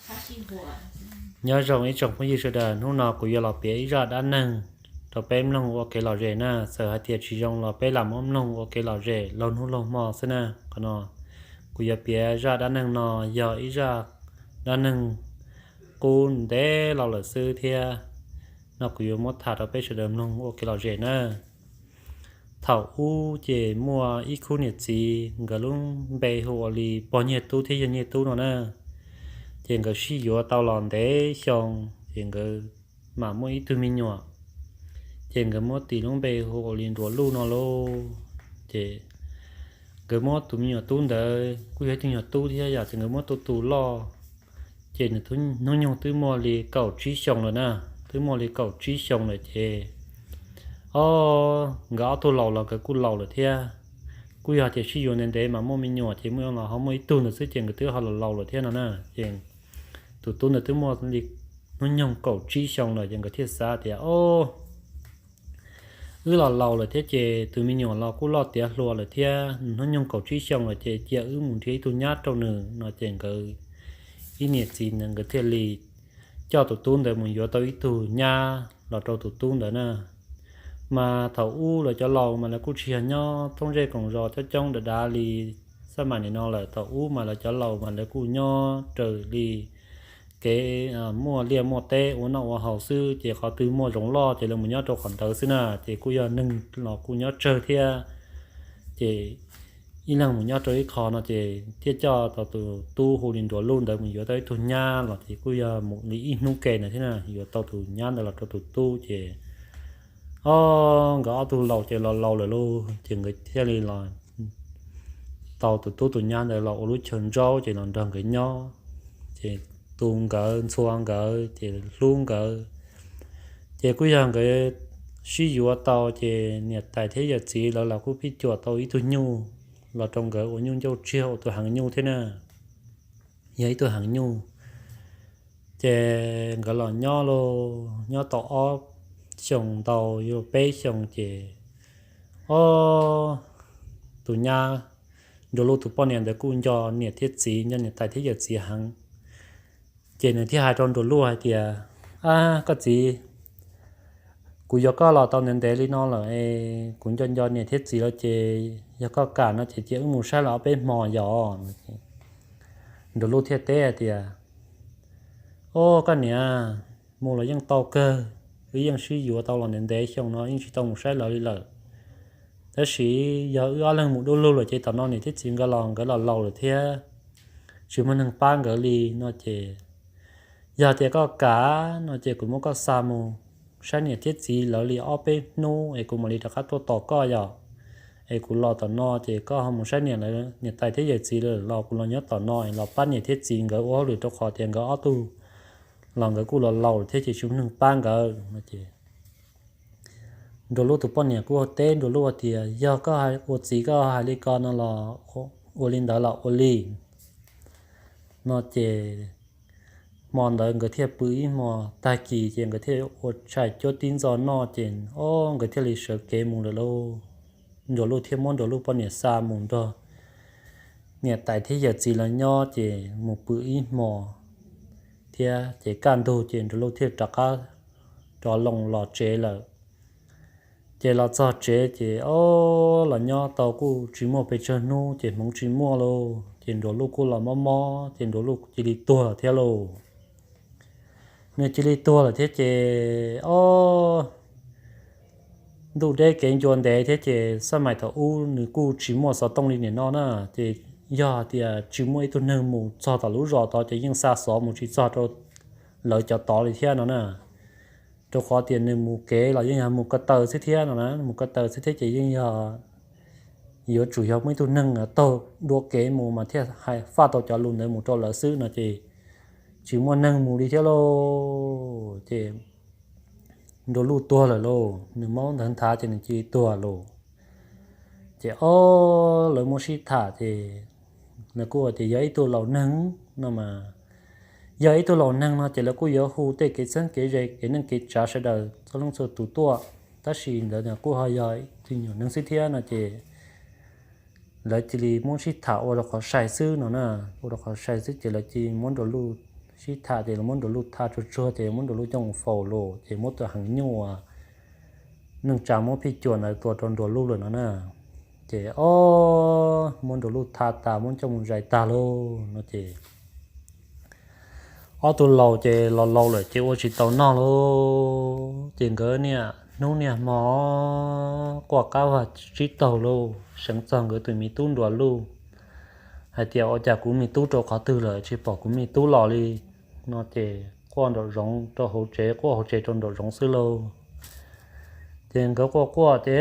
Nyob zoo ib tsoom phooj ywg sawv daws, hnub no kuv yuav los piav ib zaj dab neeg rau peb mloog ua kev lom zem na. Txawm hais tias tsis zoo los peb lam muab mloog ua kev lom zem laug hnub laug hmo xwb na. Qhov no kuv yuav piav zaj dab neeg no yog ib zaj dab neeg qub ntev los lawm xwb thiab, no kuv yuav muab tham rau peb sawv daws mloog ua kev lom zem na. Thaum ub ces muaj ib khub niam txiv, nkawd lub npe hu ua li pog Nyiaj Tub thiab yawg Nyiaj Tub no na. Ces nkawd sib yuav tau los ntev xyoo, ces nkawd mam muaj ib tug me nyuam. Ces nkawd muab tis lub npe hu ua li Nruas Luj no lauj. Ces nkawd muab tus me nyuam tub ntawd kuj yog ib tug me nyuam tub thiab yom, ces nkawd muab tus tus loj, ces nws hnub nyoog twb muaj li kaum tsib xyoo lawm na, twb muaj li kaum tsib xyoo lawm ces, o, nkawd ob tug laus los nkawd kuj laus lawm thiab. Kuj yog tias sib yuav ntev ntev mas muaj me nyuam ces muaj los ho muaj ib tug ntawd xwb ces nkawd twb ho los laus lawm thiab no na. Ces tus tub ntawd twb muaj li hnub nyoog kaum tsib xyoo lawm ces nkawd thiaj xav tias, o, wb los laus lawm thiab ces tus me nyuam los kuj loj tiav hluas lawm thiab, hnub nyoog kaum tsib xyoo lawm ces cia wb mus nrhiav ib tug nyab rau nws no. Ces nkawd ib niam txiv ntawd nkawd thiaj li coj tus tub ntawd mus yuav tau ib tug nyab los rau tus tub ntawd na. Mas thaum ub lawv cov laus mas lawv kuj tsis yog nyob thoob zej koom zos coob coob dav dav li xab mais nim no lawm. Thaum ub mas lawv cov laus mas lawv kuj nyob raws li kev muaj liaj muaj teb ua noj ua haus xwb, ces qhov twg muaj zoov loj ces lawv mus nyob rau qhov ntawd xwb na. Ces kuj yog neeg los kuj nyob tsawg thiab. Ces ib leeg mus nyob rau ib qho no ces thiaj coj tau tus tub hu li Nruas Luj ntawd mus yuav tau ib tug nyab los ces kuj yog mus li ib hnub ke ntawd thiab na, yuav tau tus nyab ntawd los rau tus tub ces, o, nkawd ob tug laus ces los laus lawm lauj, ces nkawd thiaj li los tau tus tub tus nyab ntawd los ua lub chaw ntsaub ces los nrog nkawd nyob. Ces tu nkawd ntxhua nkawd ces hlub nkawd. Ces kuj yog nkawd sib yuav tau ces niam tais thiab yawm txiv lawv los kuj pib cuam tau ib tug nyuj los rau nkawd ua nyuj ncauj tsiag ua tus heev nyuj thiab na, yog ib tug heev nyuj. Ces nkawd los nyob lauj, nyob tau ob xyoos ntau yuav peb xyoo ces, o, tus nyab, Nruas Luj tus poj niam ntawd kuj nco niam thiab txiv, nco niam tais thiab yawm txiv heev. Ces nws thiaj hais rau Nruas Luj hais tias, a, koj txiv, kuv yuav koj los tau ntev ntev li no lawm es kuv nco nco niam thiab txiv lawm ces yog koj kam no ces cia wb mus saib lawv ob peb hmo yom. Nruas Luj thiaj teb hais tias, o, koj niam, mus los yeej tau kawg, wb yeej sib yuav tau los ntev ntev xyoo no yeej tsis tau mus saib lawv li lawm. Tab sis yog wb ob leeg mus dub lug lawm ces tam no niam thiab txiv nkawd los nkawd los laus lawm thiab, tsis muaj neeg pab nkawd li no ces, yog tias koj kam no ces kuv muab koj xa mus saib niam thiab txiv lawv li ob peb hnub es kuv mam li rov qab tuaj tos koj yom. Es kuv los tom no ces koj ho mus saib niam lawv, niam tais thiab yawm txiv lawv los kuv los nyob tom no es los pab niam thiab txiv nkawd ua hauj lwm rau qhov tias nkawd ob tug los nkawd kuj los laus lawm thiab ces tsis muaj neeg pab nkawd no ces Nruas Luj tus poj niam kuj teb Nruas Luj tias, yog koj ua txiv koj hais li ko no los ua li ntawd los ua li no ces hmo ntawd nkawd thiaj pw ib hmo, tag kis ces nkawd thiaj ua tshais cuab tib ntxo noj ces, o, nkawd thiaj li sawv kev mus lawm lauj. Nruas Luj thiaj muab Nruas Luj poj niam xa mus nrog niam tais thiab yawm txiv lawv nyob ces mus pw ib hmo thiab ces kaj ntug ces Nruas Luj thiaj rov qab rov loo los tsev lawm. Ces los txog tsev ces, o, los nyob tau kuj tsis muaj pes tsawg hnub ces hmoov tsis muaj lauj, ces Nruas Luj kuj los mob mob ces Nruas Luj cia li tuag thiab lauj. Nws cia li tuag lawm thiab ces, o, ntuj deb kev ncua ntev thiab ces xab mais thaum ub nws kuj tsis muaj xov tooj li nim no na, ces yog hais tias tsis muaj ib tug neeg mus txog tom lub zos tod ces yeej xa xov mus tsis txog rau lawv cov tod li thiab no na. Rau qhov tias nws mus kev los yeej yog mus ko taw xwb thiab no na, mus ko taw xwb thiab ces yeej yog yuav tsum yog muaj ib tug neeg taug dua kev mus mas thiaj hais faj tau cov lus ntawd mus rau lawv xwb no ces tsis muaj neeg mus li thiab lauj. Ces Nruas Luj tuag lawm lauj, nws mob ntawd nthav ces nws cia li tuag lauj. Ces, o, lawv muab sib tham ces lawv kuj tias yog ib tug laus neeg no mas, yog ib tug laus neeg no ces lawv kuj yuav hu tej kev txheeb kev ze kev neej kev tsav sawv daws txhua leej txhua tus tuaj, tab sis ntawd kuj ho yog ib tug nyuam neeg xwb thiab no ces lawv cia li muab sib tham ua rau qhov sai xwb no na, ua rau qhov sai xwb ces lawv cia li muab Nruas Luj sib tham ces lawv muab Nruas Luj tha tsuag tsuag ces muab Nruas Luj coj mus faus lawm ces muab tus heev nyuj uas neej tsa muab phij cua ntawd tua rau Nruas Luj lawm no na. Ces o, muab Nruas Luj tha tas muab coj mus zais tag lauj no ces ob tug laus ces los laus lawm ces ua tsis tau noj lauj. Ces nkawd niaj hnub niaj hmo quaj qab vag tsib taug lauj, seev txog nkawd tus me tub Nruas Luj hais tias, Ua cas kuv me tub rau qhov twg lawm, tsis pom kuv me tub los li? No ces quaj nraum zoov rau hauv tsev, quaj hauv tsev rau nraum zoov xwb lauj. Ces nkawd quaj quaj ces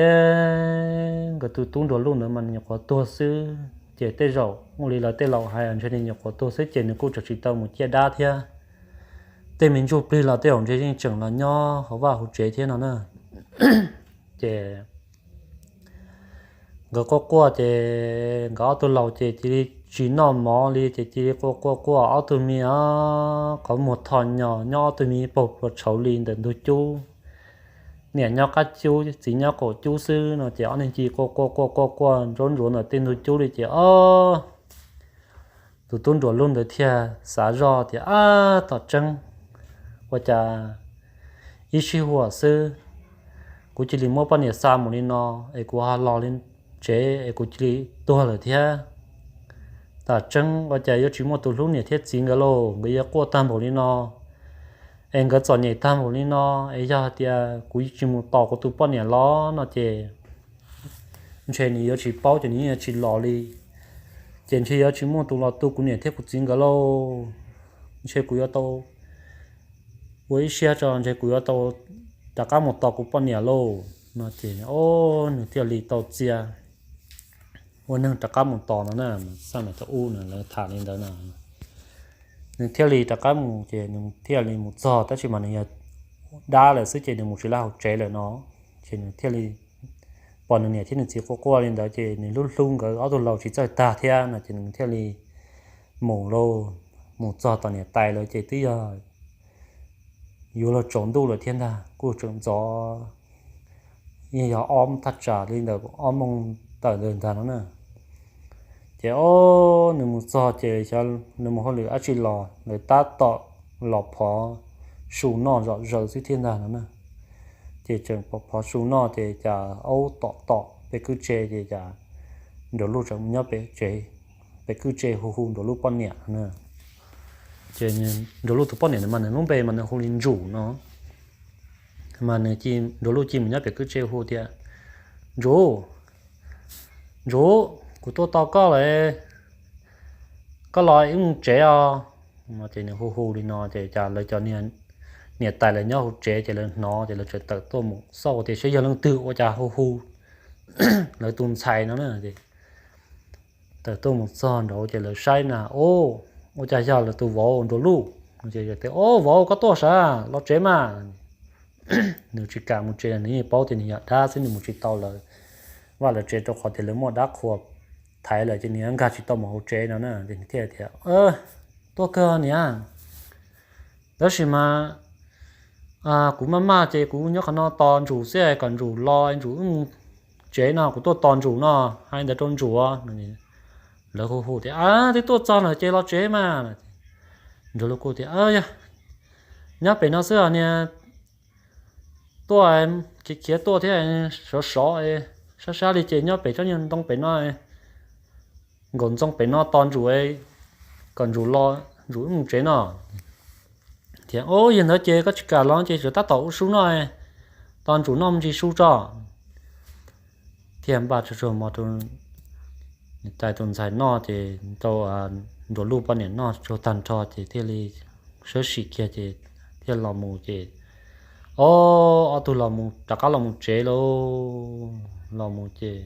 nkawd tus tub Nruas Luj ntawd mas nws nyuam qhuav tuag xwb, ces tej zaum ua li lawv tej laus hais ntshe nws nyuam qhuav tuag xwb ces nws kuj tseem tsis tau mus ciaj dab thiab. Tej me ntsuj plig los tej zaum ntshe yeej tseem los nyob hauv vaj hauv tsev thiab no na. Ces nkawd quaj quaj ces nkawd ob tug laus ces cia li tsis noj mov li ces cia li quaj quaj quaj ob tug me qhov muag tho nyo nyob ob tug me paug plua tshauv li ntawm ntug cub. Niam nyob qab cub, txiv nyob qaum cub xwb no ces ob neeg cia li quaj quaj quaj quaj quaj ntsuav ntsuav ntawm tej ntug cub li ces o, tus tub Nruas Luj ntawd thiaj xav zoj tias, Ab, tom tseeb, ua cas ib sij huam xwb kuv cia li muab poj niam xa mus li no es kuv ho los li tsev es kuv cia li tuag lawm thiab. Tom tseeb ua cas yuav tsis muaj tus hlub niam thiab txiv nkawd lauj, nkawd yuav quaj tag npaum li no es nkawd txom nyem tag npaum li no, es yog hais tias kuv tsis mus tos kuv tus poj niam los no ces ntshe nws yuav tsis paub ces nws yuav tsis los li. Ces ntshe yuav tsis muaj tus los tu kuv niam thiab kuv txiv nkawd lauj. Ntshe kuv yuav tau ua ib siab tso, ntshe kuv yuav tau rov qab mus tos kuv poj niam lauj no ces o, nws thiaj li tau txia ua neeg rov qab mus tos no na. Xab na thaum ub lawv tham li ntawd na, nws thiaj li rov qab mus ces nws thiaj li mus txog tab sis mas nws yog dab lawm xwb ces nws mus tsis laj hauv tsev lawm no. Ces nws thiaj li pom nws niam thiab nws txiv quaj quaj li ntawd ces nws hlub hlub nkawd ob tug laus tsis txawj tag thiab no ces nws thiaj li mus lauj. Mus txog tom niam tais lawm ces twb yog yuav luag tsaus ntuj lawm thiab ntag, kuj tseem ntxov, yeej yog ob thaj tsam li ntawm ob moos tawm ntawd ntag no na. Ces o, nws mus txog ces xyov nws mus hauj lwm dab tsi los lawv tab tom los phov su noj zom zaws xwb thiab ntag no na. Ces tseem phov su noj ces cas aub tom tom pem kwj tse ces cas Nruas Luj tseem nyob pem tsev, pem kwj tse hu hu Nruas Luj poj niam no na. Ces Nruas Luj tus poj niam mas nws lub npe mas nws hu li Ntsum no. Mas nws, Nruas Luj cia li mus nyob pem kwj tse hu tias, Ntsum, Ntsum, kuv tuaj tos koj lawm, koj los wb mus tsev os. No ces nws hu hu li no ces cas lawv cov niam tais lawv nyob hauv tsev ces lawv hnov ces lawv txawm tawm tuaj mus xauj tias saib yog leej twg ua cas hu hu lawv tus ntxhais no na. Tawm tuaj mus txog nraud ces lawv saib na, o, ua cas yog lawv tus vauv Nruas Luj. Ces tias, O vauv, koj tuaj sav, los tsev mas. Nws tsis kam mus tsev, nws yeej paub tias nws yog dab xwb nws mus tsis tau lawv vaj lawv tsev rau qhov tias lawv muaj dab qhuas thaiv lawm ces nws nkag tsis tau mus hauv tsev no na. Ces nws thiaj tias, Tuaj kawg niam, tab sis mas kuv maj maj ces kuv nyob qhov no tos Ntsum xwb kom Ntsum los Ntsum wb mus tsev no, kuv tuaj tos Ntsum no, hais ntawd rau Ntsum. Lawv hu hu tias, Twb tuaj txog lawm ces los tsev mas. Ntsum lub kuj tias, Yog nyob pem no xwb os niag, tuaj khiav khiav tuaj thiab sov sov sab sab li ces nyob pem tsob nyuag ntoo pem no, nkaum ntxoo pem no tos Ntsum kom Ntsum los Ntsum wb mus tsev no. Tias, O, yog ntawd ces koj tsis kam los ces tsuas tab tom ua su noj, tos Ntsum noj me ntsis su tso. Thiaj npaj tsuag tsuag mov rau niam tais tus ntxhais noj ces rau Nruas Luj poj niam noj tsuag tag nrho ces thiaj li sawb sim kiag ces thiaj los mus ces, o, ob tug los mus rov qab los mus tsev lauj. Los mus ces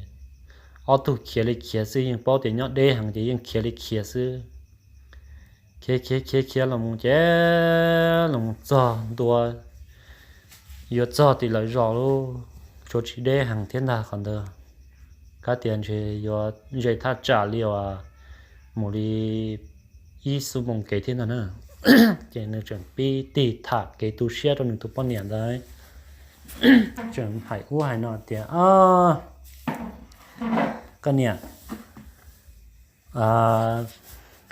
ob tug khiav li khiav xwb, yeej paub tias nyob deb heev ces yeej khiav li khiav xwb. Khiav khiav khiav khiav los mus ces los mus txog ntua, yuav txog tim lawv zos lauj, tsuas tsis deb heev thiab ntag qhov ntawd. Kav tias ntshe yuav ze thaj tsam li uas mus li ib xuab moos kev thiab ntag na. Ces nws tseem pib tig tham kev tu siab rau nws tus poj niam ntawd, tseem hais ub hais no tias, Koj niam,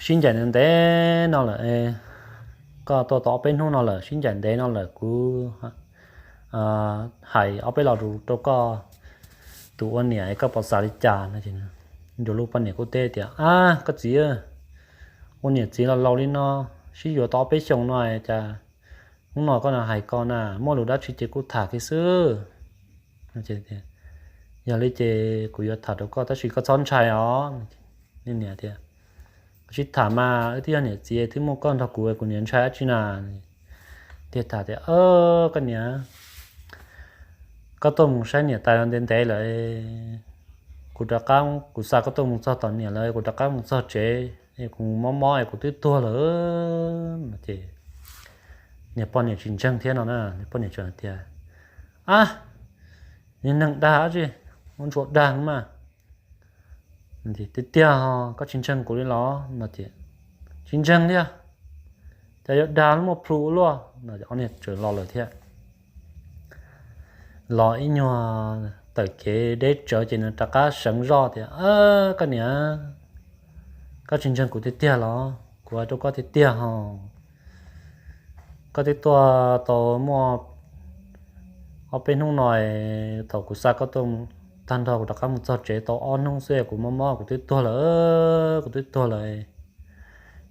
sib ncaim ntev no lawm, koj tuaj tau ob peb hnub no lawm, sib ncaim ntev no lawm, kuv hais ob peb lo lus rau koj tus ua niam, koj puas xav li cas no? Ncuav Luj poj niam kuj teb tias, Ab, koj txiv, ua niam txiv los laus li no, sib yuav tau ob peb xyoos no, cas hnub no koj hais ko na, muaj lus dab tsi ces kuj tham kiag xwb. Yog li ces kuv yuav tham rau koj tab sis koj txhob ntshai os. Niam tias, Koj sib tham mas, wb twb yog niam txiv, twb muaj koj nrog kuv, kuv niam ntshai dab tsi na? Thiaj tham tias, Koj niam, koj tuaj mus saib niam tais los ntev ntev lawm, kuv rov qab, kuv xa koj tuaj mus txog tom niam lawm, kuv rov qab mus txog tsev, kuv mob mob es kuv twb tuag lawm. Ces niag poj niam tsis ntseeg thiab no na, niag poj niam tseem tias, Ab, niag neeg dag dab tsi, ua ntsuas dag mas. Tiag tiag koj tsis ntseeg kuv li los? No ces, Tsis ntseeg thiab, cas yuav dag muaj plhu ua luaj no. Ob niag tseem los lawm thiab. Los ib nyuag tawm kev deb tsawv ces nws rov qab seev zoj tias, Koj niam, koj tsis ntseeg kuv tiag tiag los? Kuv hais rau koj tiag tiag ho, koj twb tuaj tau muaj ob peb hnub no, thaum kuv xa koj tuaj tag nrho kuv rov qab mus txog tsev tau ob hnub xwb kuv mob mob kuv twb tuag lawm, kuv twb tuag lawm.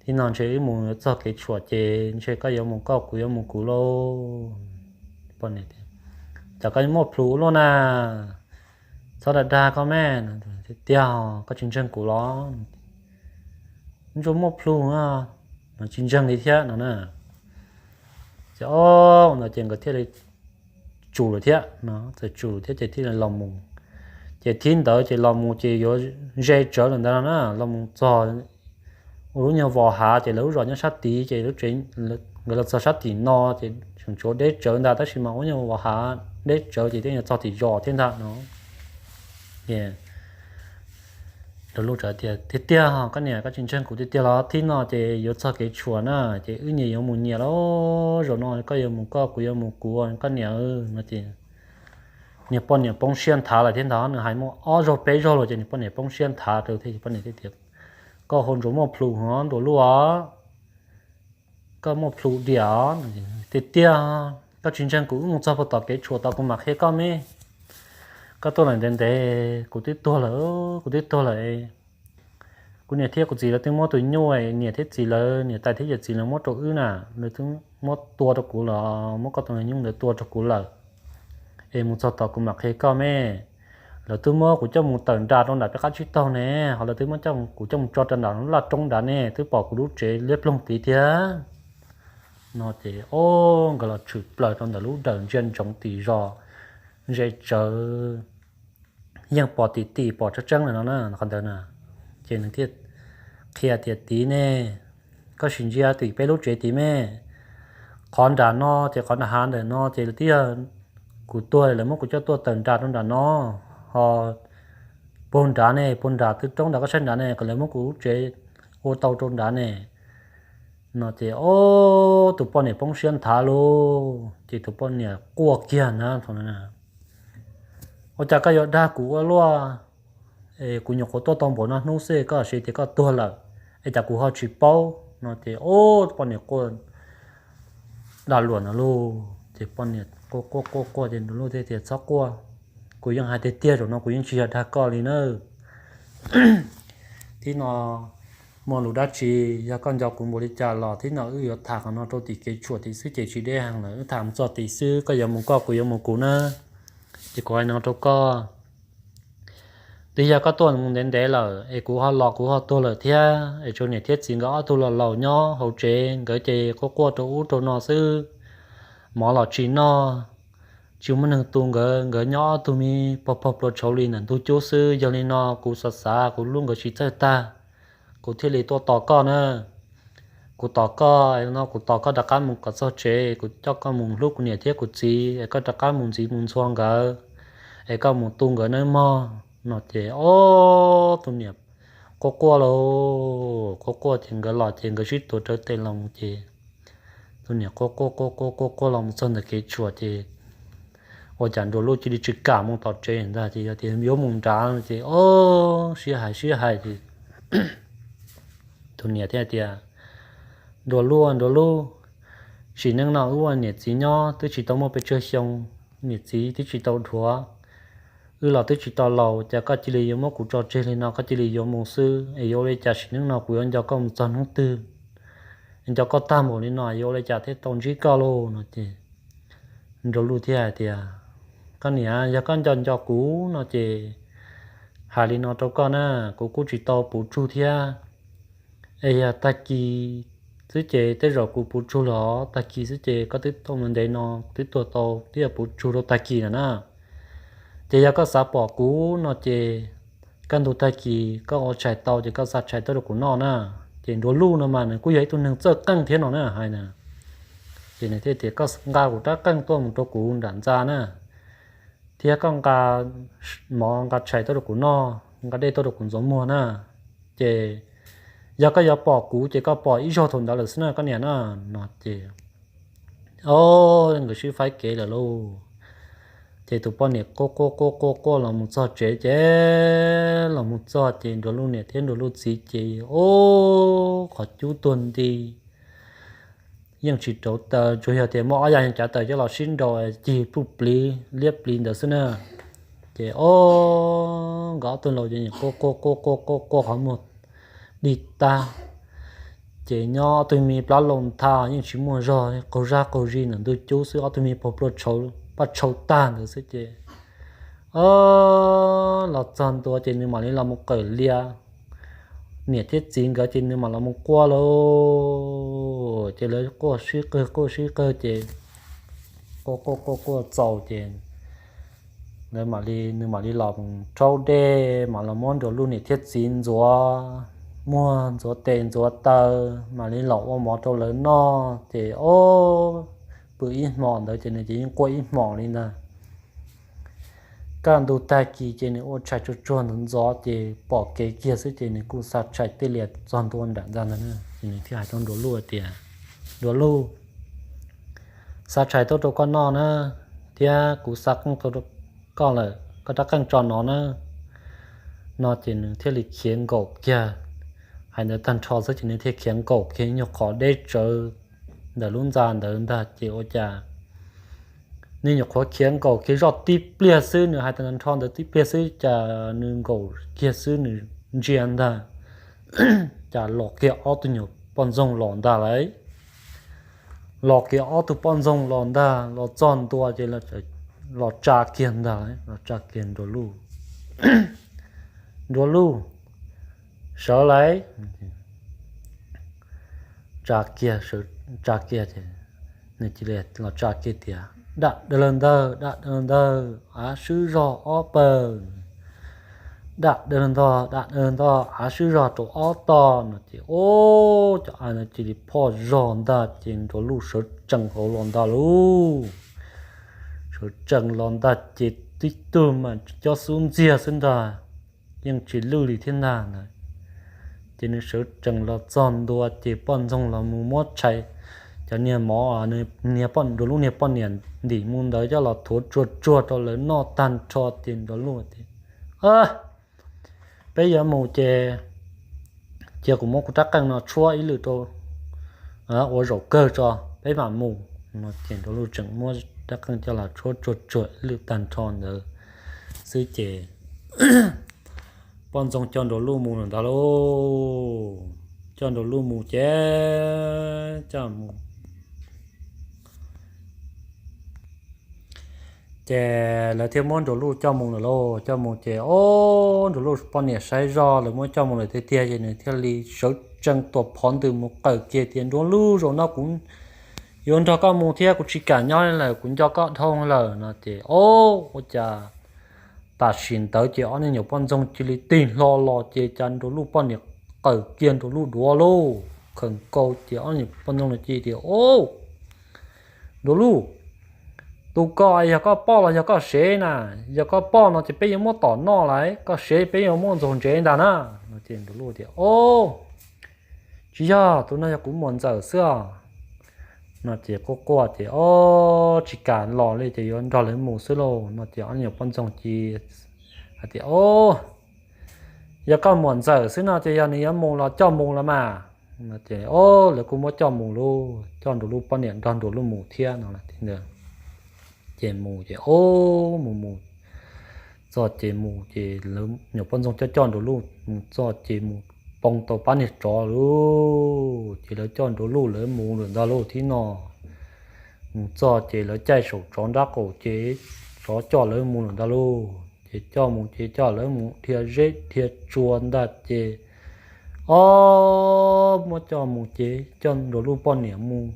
Thib no ntshe wb mus yuav txog kev tshuam ces ntshe koj yuav mus koj, kuv yuav mus kuv lauj. Poj niam, Cas koj muaj plhu ua luaj na, txhob dag dag koj me. Tiag tiag koj tsis ntseeg kuv los? Ntsuas muaj plhu, tsis ntseeg li thiab no na. Ces o, no ces nkawd thiaj li tsum lawm thiab no, txawm tsum thiab ces thiaj li los mus. Ces thib ntawd ces los mus ces yuav ze tsawv lawm ntawd no na, los mus txog ua lub nyuag vos hav ces lawv lub zos nyob sab tid ces nkawd los txog sab tim no ces tseem tshuav deb tsawv ntag tab sis mas ua nyuag vos hav deb tsawv ces twb yuav txog tim zos thiab ntag no. Ncuav Luj teb tias, Tiag tiag koj niam, koj tsis ntseeg kuv tiag tiag los? Thib no ces yuav txog kev tshuam na, ces wb nyias yuav mus nyias lauj, zaum no koj yuav mus koj, kuv yuav mus kuv, koj niam no ces niag poj niam poob siab nthav lawm thiab ntag, nws hais muaj ob zaug peb zaug los ces niag poj niam poob siab nthav rau thiab. Poj niam teb tias, Koj ua ntsuas muaj plhu hov Ncuav Luj os, koj muaj plhu diam os. Tiag tiag, koj tsis ntseeg kuv, wb mus txog puag tom kev tshuam tod kuv mam qhia koj me. Koj tuaj lawm ntev ntev, kuv twb tuag lawm, kuv twb tuag lawm. Kuv niam thiab kuv txiv lawv twb muab tus nyuj, niam thiab txiv lawv, niam tais thiab yawm txiv lawv muab rau wb na, lawv twb muab tua rau kuv los, muab koj tus nyuj ntawd tua rau kuv lawm. Es mus txog tod kuv mam qhia koj me. Lawv twb muab kuv coj mus tawm nras rau nram peb qab tsib taug ne, ho lawv twb muab kuv coj mus tso rau nram lub laj roob nrad ne, twb pom kuv lub tsev liab ploog tid thiab no ces o, nkawd los tshwm plaws rau ntawm lub dawm ntsia ntsoov tim zos, ze tsawv, yeej pom tim tim pom tseeb tseeb lawm no na, qhov ntawd na. Ces nws thiaj qhia tias, Tid ne, koj sim ntsia tim peb lub tsev tid me. Qhov nram no ces qhov nram hav ntawm no ces twb yog kuv tuag lawv muab kuv coj tuaj tawm nras rau nram no, ho puag nrad ne, puag nrad tw roob nrad koj saib nrad ne, kom lawv muab kuv lub tsev ua tau rau nrad ne. No ces o, tus poj niam poob siab nthav lauj, ces tus poj niam quaj kiag na, Ua cas koj yuav dag kuv ua luaj? Es kuv nyuam qhuav tuaj tau npaum no hnub xwb koj hais tias koj tuag lawm, es cas kuv ho tsis paub? No ces o, tus poj niam quaj dag luam ntawd lauj, ces poj niam quaj quaj quaj quaj ces Ncuav Luj thiaj tias, Txhob quaj, kuv yeej hais tiag tiag, zaum no kuv yeej tsis yog dag koj li na. Thib no muaj lus dab tsi, yog koj nco kuv npaum li cas los thib no wb yuav tham qhov no rau tim kev tshuam tid xwb ces tsis deb heev lawm, wb tham mus txog tid xwb, koj yuav mus koj, kuv yuav mus kuv na. Ces kuv hais no rau koj, twb yog koj tuaj mus ntev ntev lawm es kuv ho los kuv ho tuag lawm thiab, es tsuas niam thiab txiv nkawd ob tug los laus nyob hauv tsev, nkawd ces quaj quaj rau ub rau no xwb, mov los tsis noj, tsis muaj neeg tu nkawd, nkawd nyob ob tug me pog pog plua tshauv li ntawm ntug cub xwb. Yog li no kuv xav xav kuv hlub nkawd tsis txawj tag, kuv thiaj li tuaj tos koj na. Kuv tos koj no, kuv tos koj rov qab mus kom txog tsev, kuv coj koj mus hlub kuv niam thiab kuv txiv, es koj rov qab mus ntxiv mus ntxhua nkawd, es koj mus tu nkawd nawb mog. No ces o, tus niam quaj quaj lauj, quaj quaj ces nkawd los ces nkawd sib tuav rawv tes los mus ces tus niam quaj quaj quaj quaj quaj quaj los mus txog ntawm kev tshuam ces ua cas Ncuav Luj cia li tsis kam mus tom tsev ntag, ces yog tias yuav mus nrad ces o, sib hais sib hais ces tus niam thiaj tias, Ncuav Luj, Ncuav Luj, Sim neej no wb ua niam txiv nyob twb tsis tau muaj pes tsawg xyoo, niam txiv twb tsis tau dhuav, wb los twb tsis tau laus, cas koj cia li yuav muab kuv tso tseg li no, koj cia li yuav mus xwb es yuav ua li cas sim neej no kuv yuav nco koj mus txog hnub twg? Nco koj tag npaum li no yuav ua li cas thiaj tau ntsib koj lauj? No ces Nraug Luj thiaj hais tias, Koj niam, yog koj nco nco kuv no ces hais li no rau koj na, kuv kuj tsis tau puv tsug thiab. Es yog tag kis xwb ces tej zaum kuv puv tsug lawm os, tag kis xwb ces koj twb tuaj mus ntev no twb tuag tau twb yog puv tsug rau tag kis lawm na. Ces yog koj xav pom kuv no ces kaj ntug tag kis koj ua tshais tau ces koj xa tshais tuaj rau kuv noj na. Ces Nraug Luj no mas nws kuj yog ib tug neeg txawj qeej thiab no na hais na. Ces nws thiaj tias, Koj nqa kuv rab qeej tuaj mus rau kuv nram ntxa na, thiab koj nqa mov nqa tshais tuaj rau kuv noj, nqa dej tuaj rau kuv ntxuav muag na. Ces yog koj yuav pom kuv ces koj pom ib zaug thaum ntawd lawm xwb na koj niam na. No ces, o, nkawd sib faib kev lawm lauj. Ces tus poj niam quaj quaj quaj quaj quaj los mus txog tsev ces, los mus txog ces Nraug Luj niam thiab Nraug Luj txiv ces, o, qhov cub tuag nti, yeej tsis rauv taws, tsuas yog tias muaj ob yam cav taws coj los sib nraus cig puj pliv liab pliv ntawd xwb na. Ces, o, nkawd ob tug laus ces quaj quaj quaj quaj quaj quaj qhov muag dig tag. Ces nyob ob tug me plab loo ntha yeej tsis muaj zog, qaug zaj qaug zis ntawm ntug cub xwb, ob tug me pag plua paj tshau tag ntawd xwb ces, o, los txog ntua ces nws mam li los mus qawm lia. Niam thiab txiv nkawd ces nws mam los mus quaj lauj. Ces lawv quaj sib qawg quaj sib qawg ces quaj quaj quaj quaj txaus ces lawv mam li, nws mam li los rhaub dej, mam los muab Nraug Luj niam thiab txiv ntxuav muag ntxuav tes ntxuav taw, mam li los ua mov rau lawv noj ces, o, pw ib hmos ntawd ces nws ces yeej quaj ib hmos li ntag. Kaj ntug tag kis ces nws ua tshais tsuag tsuag ntxov ntxov ces pom kev kiag xwb ces nws kuj xa tshais tij lias txog ntua nram ntxa ntag na. Ces nws thiaj hais rau Nraug Luj tias, Nraug Luj, xa tshais tuaj rau koj noj na, thiab kuv xa qeej tuaj rau koj lawm, koj rab qeej tso no na. No ces nws thiaj li khiav nkaum kiag. Hais ntawd tag nrho xwb ces nws thiaj khiav nkaum kiag nyuag qhov deb tsawv ntawm lub ntxa ntawd ntag ces ua cas nws nyuam qhuav khiav nkaum kiag zoj tib pliag xwb, nws hais tag nrho ntawd tib pliag xwb cas nws nkaum kiag xwb nws ntsia ntag, cas los kiag ob tug nyuam poj ntxoog los ntag lauj. Los kiag ob tug poj ntxoog los ntag, los txog ntua ces los tsa kiag ntag, los tsa kiag Nraug Luj. Nraug Luj, sawv lauj. Tsa kiag, tsa kiag ces nws cia li los tsa kiag tias, Dam dawg laug ntawg, dam dawg laug ntawg, av swb zog ob pawg. Dam dawg laug ntog, dam dawg laug ntog, av swb zog rau ob tog. No ces, o, cov av no cia li phoj zog ntag ces Nraug Luj sawv tsees hauv los ntag lauj. Sawv tsees los ntag ces tib tug mas cob xub ntxiag xwb ntag, yeej tsis lwj li thiab ntag na. Ces nws sawv tsees los txog ntua ces poj ntxoog los mus muab tshais, cov niag mov, Nraug Luj niag poj niam ntim mus ntawd coj los thuav tsuag tsuag rau lawv noj tag nrho ces Nraug Luj tias, Peb yuav mus ces cia kuv muab kuv rab qeej no tshuab ib lwm rau ua zaum kawg tso peb mam mus. No ces Nraug Luj tseem muab rab qeej coj los tshuab tsuag tsuag ib lwm tag nrho ntawd xwb ces poj ntxoog coj Nraug Luj mus lawm ntag lauj. Coj Nraug Luj mus ces coj mus ces lawv thiaj muab Nraug Luj coj mus lawm lauj. Coj mus ces, o, Nraug Luj poj niam saib zoj lawv muab coj mus lawm tiag tiag ces nws thiaj li sawv tsees tuam phov ntws mus qawm kiag tias, Nraug Luj, zaum no kuv yuav nrog koj mus thiab, kuv tsis kam nyob li lawm, kuv nco koj dhau lawm. No ces, o, ua cas tam sim ntawd ces ob niag nyuam poj ntxoog cia li tig hlo los ces cas Nraug Luj poj niam qawm kiag Nraug Luj duav lauj, khawm nkaus ces ob niag nyuam poj ntxoog no cia li tias, O, Nraug Luj, tus ko yog koj poj los yog koj sev na? Yog koj poj no ces peb yuav muab tom noj lawm, koj sev peb yuav muab ntxuag ntsev ntag na. No ces Nraug Luj tias, O, tsis yog, tus no yog kuv muam ntxawm xwb os. No ces quaj quaj ces, O, tsis kam los li ces yuav nrog lawv mus xwb lauj. No ces ob niag nyuam poj ntxoog cia li hais tias, O, yog koj muam ntxawm xwb no ces yog nws yuav mus los coj mus los mas. Ces o, lawv kuj muab coj mus lauj, coj Nruas Luj poj niam nrog Nruas Luj mus thiab no. Ces mus ces o, mus mus txog ces mus ces lawv nyuam poj ntxoog coj coj Nruas Luj mus txog ces mus poob tau pab niag tsov lauj. Ces lawv coj Nruas Luj lawv mus lawm ntag lauj thiab no. Mus txog ces lawv caij saum tsov nrab qaum ces tsov coj lawv mus lawm ntag lauj. Ces coj mus ces coj lawv mus dhia zeb dhia tsua ntag ces o, muab coj mus ces coj Nruas Luj poj niam mus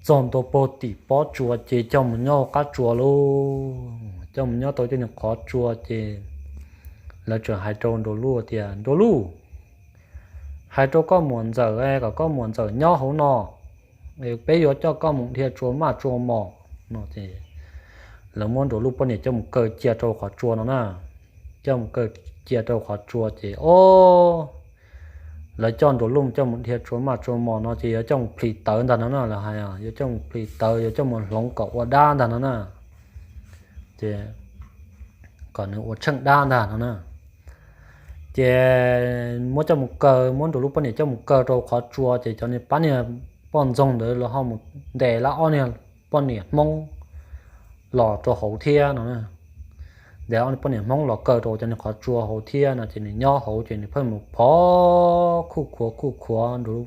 txog ntua puag tim pob tsua ces coj mus nyob hauv qab tsua lauj. Coj mus nyob tau coj niag qhov tsua ces lawv tseem hais rau Nruas Luj tias, Nruas Luj, hais rau koj muam ntxawm kom koj muam ntxawm nyob hauv no, peb yuav coj koj mus dhia tsua maj tsua mos no. Lawv muab Nruas Luj poj niam coj mus kaw cia rau qhov tsua no na. Coj mus kaw cia rau qhov tsua ces o, lawv coj Nruas Luj coj mus dhia tsua maj tsua mos no ces yuav coj mus plhis tawv ntag no na. Lawv hais yuav coj mus plhis tawv, yuav coj mus hloov kom ua dab ntag no na. Ces kom nws ua tsheej dab ntag no na. Ces muab coj mus kaw, muab Nruas Luj poj niam coj mus kaw rau qhov tsua ces cov niag pab niag poj ntxoog ntawd los ho mus ntes lawv ob niag poj niam Hmoob los rau hauv thiab no. Ntes ob niag poj niam Hmoob los kaw rau cov niag qhov tsua hauv thiab no ces nws nyob hauv ces nws pheej mus phov khuj khuav khuj khuav, Nruas Luj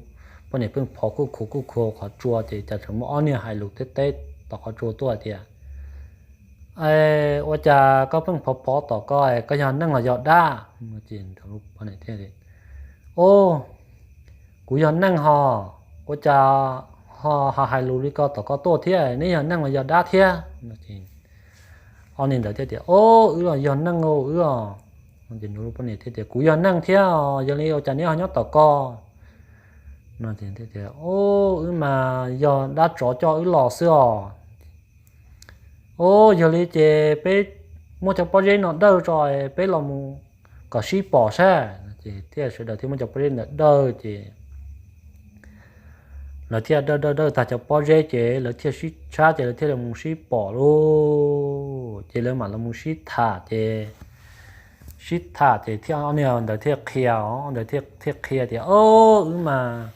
poj niam pheej phov khuj khuav khuj khuav qhov tsua ces cas tseem muaj ob niag hais lus teb teb tom qhov tsua tuaj hais tias, Ua cas koj pheej phov phov tom koj, koj yog neeg los yog dab? Os, kuv yog neeg hos, ua cas ho hais lus li ko tom koj tuaj thiab, neb yog neeg los yog dab thiab? Ob niag ntawd thiaj tias, Os, wb los yog neeg os wb os. Ces Nruas Luj poj niam thiaj tias, Kuv yog neeg thiab, yog li ua cas neb ho nyob tom koj? Os, wb mas yog dab tsov coj wb los xwb os. Os, yog li ces peb muab cov pob zeb no dawj tso, peb los mus kom sib pom saib. Ces thiaj sawv daws thiaj muab cov pob zeb ntawd dawj ces lawv thiaj dawj dawj dawj tag cov pob zeb ces lawv thiaj sib tshab ces lawv thiaj li mus sib pom lauj. Ces lawv mam los mus sib tham ces, sib tham ces thiaj, ob niag ntawd thiaj qhia, ntawd thiaj qhia tias, Os, wb mas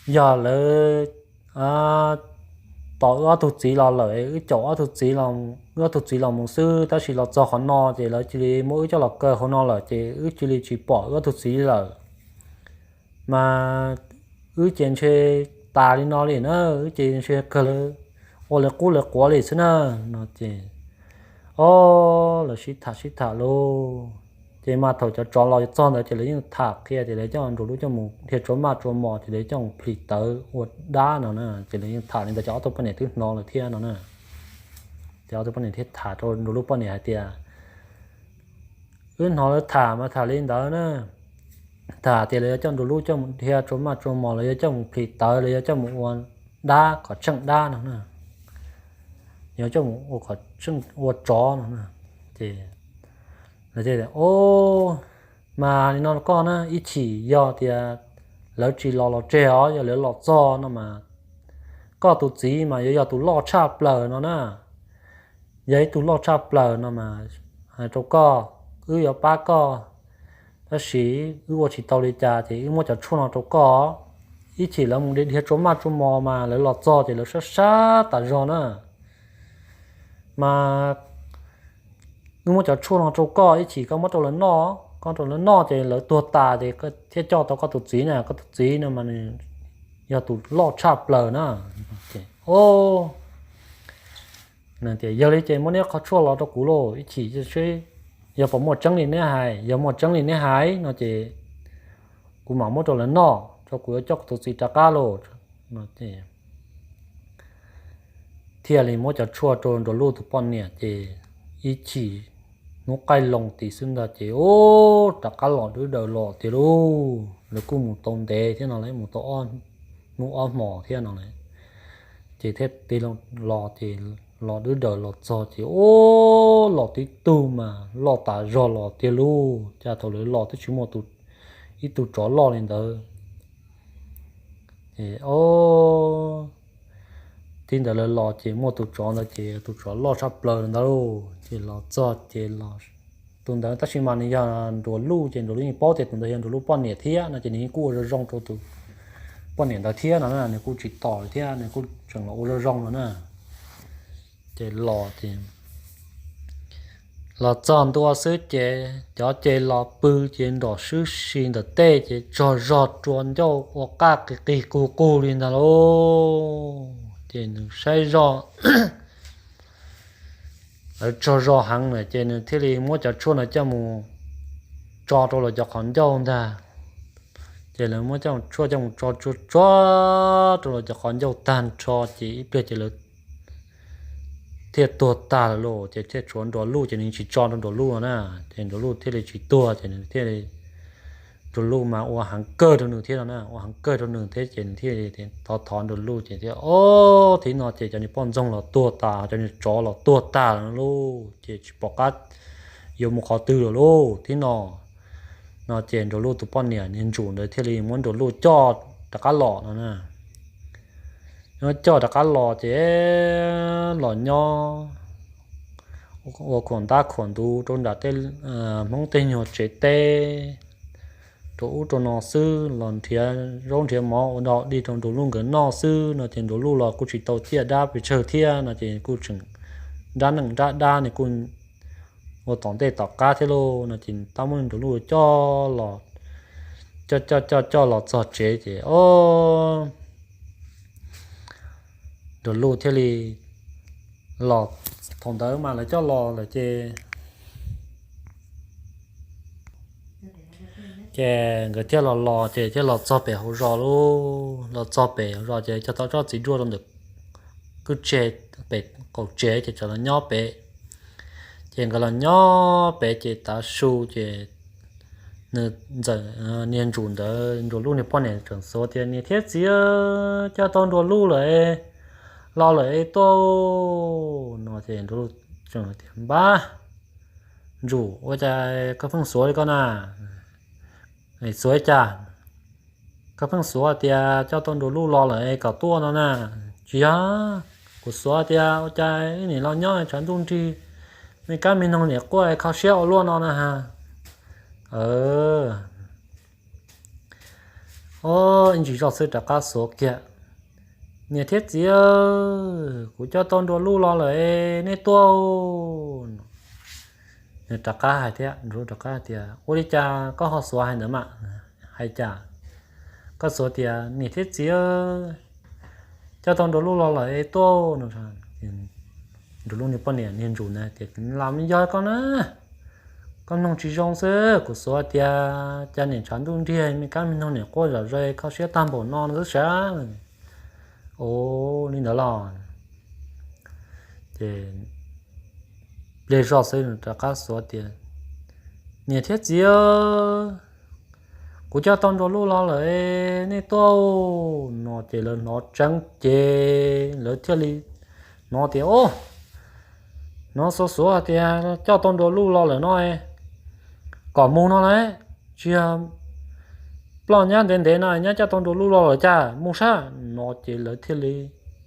yog lawv tos wb ob tug txiv los lawm, wb caum ob tug txiv, wb ob tug txiv los mus xwb, tab sis los txog qhov no ces lawv cia li muab wb coj los kaw hauv no lawm ces wb cia li tsis pom wb ob tug txiv lawm. Mas wb ces ntshe tas li no li na, wb ces ntshe kawg lawv ua lawv qub lawv quav li xwb na. No ces, o, lawv sib tham sib tham lauj. Ces mas thaum cov tsov los txog ntawd ces lawv yeej tham qhia tias lawv coj Nruas Luj coj mus dhia tsua maj tsua mos ces lawv coj mus plhis tawv ua dab no na. Ces lawv yeej tham li ntawd ces ob tug poj niam twb hnov lawm thiab no na. Ces ob tug poj niam thiaj tham rau Nruas Luj poj niam hais tias, Wb hnov lawv tham mas tham li ntawd na, tham tias lawv yuav coj Nruas Luj coj mus dhia tsua maj tsua mos, lawv yuav coj mus plhis tawv, lawv yuav coj mus ua dab kom tsheej dab no na, yuav coj mus ua tsov no na. Ces, o, mas li no koj na, ib chim yog tias lawv tsis los los tseg os, yog lawv los txog no mas koj tus txiv mas yuav yog tus loj tshaj plaws no na. Yog ib tug loj tshaj plaws no mas hais rau koj, wb yuav pab koj, tab sis wb ua tsis tau li cas ces wb muab cov tshuaj no rau koj. Ib chim lawv mus dhia tsua maj tsua mos mas lawv los txog ces lawv sab sab tas zog na. Mas wb muab cov tshuaj no rau koj, ib chim koj muab rau lawv noj, koj rau lawv noj ces lawv tuag tas ces thiaj coj tau koj tus txiv na, koj tus txiv no mas nws yog tus loj tshaj plaws na. Ces, o, tias, Yog li ces muab neb qhov tshuaj los rau kuv lauj, ib chim seb yog puas muaj tseeb li neb hais, yog muaj tseeb li neb hais no ces kuv mam muab rau lawv noj, tso kuv yuav coj kuv tus txiv rov qab lauj. Thiaj li muab cov tshuaj rau Nruas Luj tus poj niam ces ib chim hnub qaij loo tim xwb ntag ces, o, rov qab los dub daws los tiag lauj. Lawv kuj mus tau ntev thiab no, lawv mus tau hnub ob hmos thiab no lawm. Ces thiaj tig los ces los dub daws los txog ces, o, los tib tug mas loj tas zog los tiag lauj, cas thaum lawv los twb tsis muaj ib tug tsov loj li ntawd. Ces, o, tib ntawd lawv los ces muaj tus tsov ntawd ces tus tsov loj tshaj plaws ntawd lauj. Ces los txog ces los tus ntawd tab sis mas nws yog Nruas Luj ces Nruas Luj yeej paub tias tus ntawd yog Nruas Luj poj niam thiab no ces nws yeej kuj ua zoo zoo rau tus poj niam ntawd thiab no na, nws kuj tsis tos thiab nws kuj tseem los ua zoo zoo no na. Ces los ces los txog ntua xwb ces cov ces los pw ces nrom swb si ntawm tej ces tsog zog rua ncauj ua qaj qis qis qug qug li ntag lauj. Ces nws saib zoj lawv tsog zog heev lawm ces nws thiaj li muab cov tshuaj no coj mus tso rau lawv cov qhov ncauj ntag. Ces lawv muab cov tshuaj coj mus tso tsuag tsuag rau lawv cov qhov ncauj tag nrho ces ib pliag ces lawv thiaj tuag tag lawm lauj. Ces thiaj tshuav Nruas Luj ces nws tsis tso rau Nruas Luj no na, ces Nruas Luj thiaj li tsis tuag ces nws thiaj li Nruas Luj mas ua heev kawg rau nws thiab no na, ua heev kawg rau nws thiab ces nws thiaj li thov thov Nruas Luj ces thiaj, o, thaum no ces cov niag poj ntxoog los tuag tas, cov niag tsov los tuag tag lawm no lauj, ces tsis pom qab yuav mus qhov twg lawm lauj. Thaum no no ces Nruas Luj tus poj niam niag Ntsum ntawd thiaj li muab Nruas Luj coj rov qab los no na. Muab coj rov qab los ces los nyob ua khuam ntab khuam ntuv rau nram tej Hmoob tej nyuag tsev teb rau ub rau no xwb, los nrhiav zaub nrhiav mov ua dog dig rau Nruas Luj nkawd noj xwb no ces Nruas Luj los kuj tsis tau ciaj dab pes tsawg thiab no ces kuj tseem nrab neej nrab dab nws kuj ua tom ntej tom qab thiab lauj no ces tab muab Nruas Luj coj los, coj coj coj coj los txog tsev ces o Nruas Luj thiaj li los, thaum ntawd mas lawv coj los lawm ces, ces nkawd thiaj los los ces thiaj los txog pem hauv zos lauj. Los txog pem hauv zos ces cog tau tsob txiv duaj rau ntawm kwj tse, pem qaum tsev ces txawm los nyob pem. Ces nkawd los nyob pem ces tav su ces nws ntxawm niag Ntsum ntawd Nruas Luj niag poj niam tseem xuav tias, niam thiab txiv, coj tau Nruas Luj lawm, los lawm es tuaj no ces Nruas Luj tseem tias, npab, Ntsum, ua cas koj pheej xuav li ko na? Xuav li cas? Koj pheej xuav tias coj tau Nruas Luj los lawm es kom tuaj no na. Tsis yog, kuv xuav tias ua cas wb niam los nyob tshav ntuj nrig, me kab me noog niam quaj kho siab ua luaj no na. Ib ntsis zoj xwb rov qab xuav kiag, niam thiab txiv, kuv coj tau Nruas Luj los lawm es nej tuaj. Nws rov qab hais thiab, Nruas Luj rov qab tias, ua li cas koj ho xuav hais ntawd mas? Hais cas? Koj xuav tias niam thiab txiv, coj tau Nruas Luj los lawm es tuaj no. Nruas Luj niag poj niam niag Ntsum na tias, los me yog koj na, koj mloog tsis zoo xwb, kuv xuav tias cas niam tshav ntuj nrig me kab me noog niam quaj zom zaws kho siab tag npaum no xwb sav. Ua li ntawd los ces pliag zoj xwb rov qab xuav tias, niam thiab txiv, kuv coj tau Nruas Luj los lawm, nej tuaj no ces lawv hnov tseeb ces lawv thiaj li hnov tias, o, hnov xuav xuav hais tias coj tau Nruas Luj los lawm no, kom mus no lauj, tsis yog ploj nyab ntev ntev no nyab coj tau Nruas Luj los lawm cas, mus sab no ces lawv thiaj li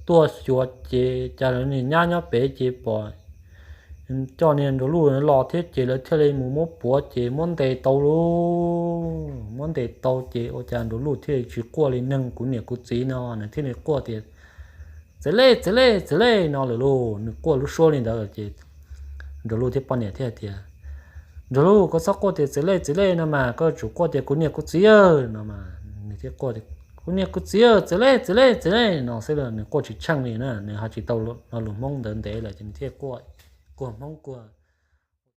tuaj xyuas ces cas lawv niag nyab nyob pem ces pom coj niag Nruas Luj los thiab ces lawv thiaj li mus muab puav ces muab ntes tau lauj. Muab ntes tau ces ua cas Nruas Luj thiaj li tsis quaj li neeg kuv niam kuv txiv no, nws thiaj li quaj tias, txiv lej, txiv lej, txiv lej no lawm lauj. Nws quaj lub suab li ntawd ces Nruas Luj thiab poj niam thiaj tias, Nruas Luj, koj txhob quaj tias txiv lej txiv lej no mas, koj tsum quaj tias kuv niam kuv txiv no mas. Nws thiaj quaj, kuv niam kuv txiv, txiv lej txiv lej txiv lej no xwb, nws quaj tsis tsheej li na, nws ho tsis tau lo lus Hmoob ntawd ntev lawm ces nws thiaj quaj, quaj Hmoob quaj